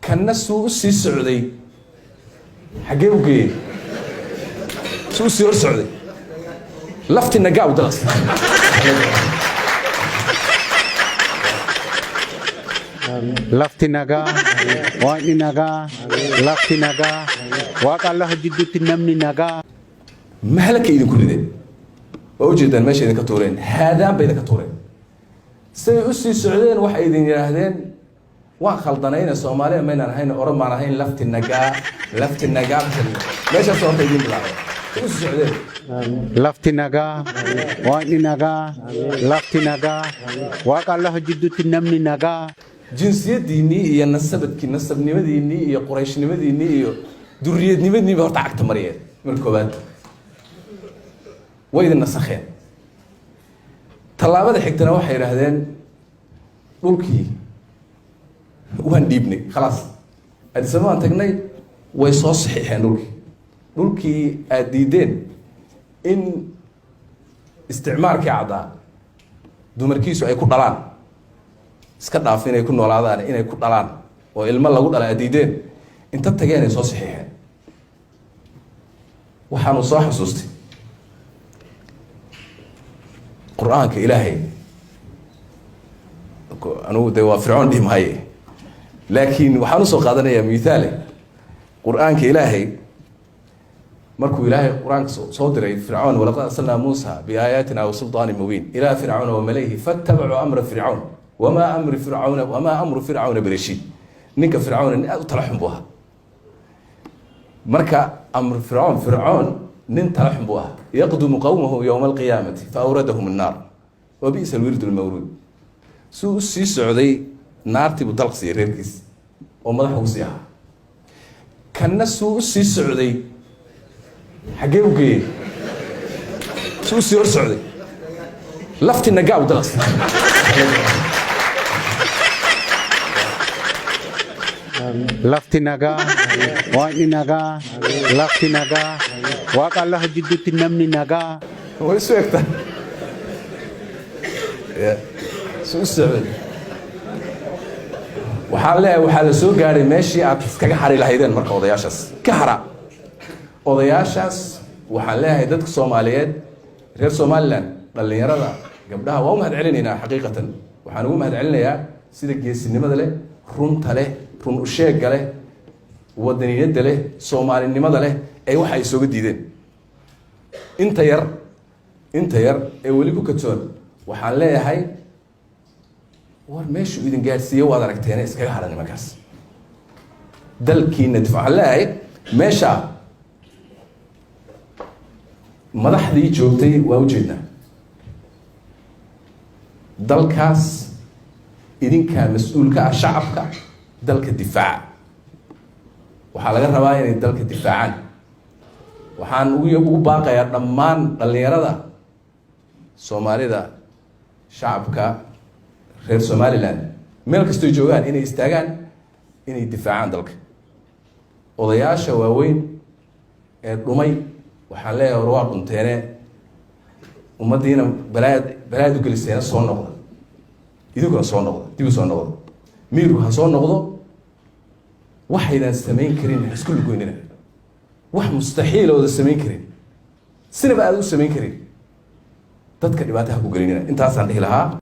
Kanna suu u sii socday, xaggee u geeyey? Suu u sii hor socday, lafti nagaa u dalaq. Lafti nagaa, Waaqni nagaa, lafti nagaa, Waaqa Allaha jidduutti namni nagaa. Mahalaka idinku rideen, waa ujeedaan meesha idinka tuureen, haadaan bay idinka tuureen. Siday u sii socdeen waxay idin yidhaahdeen: "Waan khaldanayna, Soomaaliya maynaan ahayn, Oran baan ahayn." Lafti nagaa, lafti nagaa, meeshaas horta idin bilaabay, say u sii socdeen. Lafti nagaa, Waaqni nagaa, lafti nagaa, Waaqa Allaha jidduutti namni nagaa. Jinsiyadiinnii iyo nasabadkii, nasabnimadiinnii iyo Qurayshnimadiinnii iyo duriyadnimadiinii bay horta cagta mariyeen. Marka koowaad way idin nasakheen. Tallaabada xigtana waxay yidhaahdeen: "Dhulkii waan dhiibnay, khalaas, Addis Ababaan tagnay." Way soo saxiixeen dhulkii. Dhulkii aad diideen in isticmaalkii caddaa dumarkiisu ay ku dhalaan, iska dhaaf inay ku noolaadaan, inay ku dhalaan oo ilmo lagu dhala aad diideen, inta tageen ay soo saxiixeen. Waxaanu soo xasuustay Qur-aanka Ilaahay. Anugu dee waa Fircoon dhihi maaye, laakiin waxaan usoo qaadanayaa mithaale Qur-aanka Ilaahay. Markuu Ilaahay Qur-aanka soo diray Fircoon: "ولقد أرسلنا موسى بآياتنا وسلطان مبين إلى فرعون وملئه فاتبعوا أمر فرعون وما أمر فرعون وما أمر فرعون برشيد." Ninka Fircoon nin aad u tala xun buu ahaa. Marka أمر فرعون, Fircoon nin tala xun buu ahaa. "يقدم قومه يوم القيامة فأوردهم النار وبئس الورد المورود." Suu u sii socday, naartii buu dalq siiyey reerkiis oo madaxa ugu sii ahaa. Kanna suu u sii socday, xaggee u geeyey? Suu u sii hor socday, lafti nagaa u dalq. Lafti nagaa, Waaqni nagaa, lafti nagaa, Waaqa Allaha jidduutti namni nagaa. Way isu egtaa ya suu u socday. Waxaan leeyahay, waxaa la soo gaadhay meeshii aad iskaga hari lahaydeen. Marka odayaashaas ka hara, odayaashaas. Waxaan leeyahay dadka Soomaaliyeed, reer Somaliland, dhallinyarada, gabdhaha, waa u mahad celinaynaa. Xaqiiqatan waxaan ugu mahad celinayaa sida geesinimada leh, runta leh, run usheegga leh, wadaniyadda leh, Soomaalinimada leh ee waxa ay sooga diideen. Inta yar, inta yar ee weli ku kadsoon, waxaan leeyahay: war meeshuu idin gaadhsiiye waad aragteene, iskaga hadha nimankaas, dalkiina dif. Waxaan leeyahay, meesha madaxdii joogtay waa ujeednaa, dalkaas idinkaa mas-uulka ah. Shacabka dalka difaaca, waxaa laga rabaa inay dalka difaacaan. Waxaan ugu baaqayaa dhammaan dhallinyarada Soomaalida, shacabka reer Somaliland meel kastoy joogaan, inay istaagaan, inay difaacaan dalka. Odayaasha waaweyn ee dhumay waxaan leeyahay: war waa dhunteene, ummaddiina balaayad balaayad u geliseena, soo noqda. Idinkuna soo noqda, dib u soo noqda, miirku ha soo noqdo. Waxaydan samayn karin ha isku lugoynina. Wax mustaxiil ooda samayn karin, sinaba aada u samayn karin, dadka dhibaata ha ku gelinina. Intaasaan dhihi lahaa.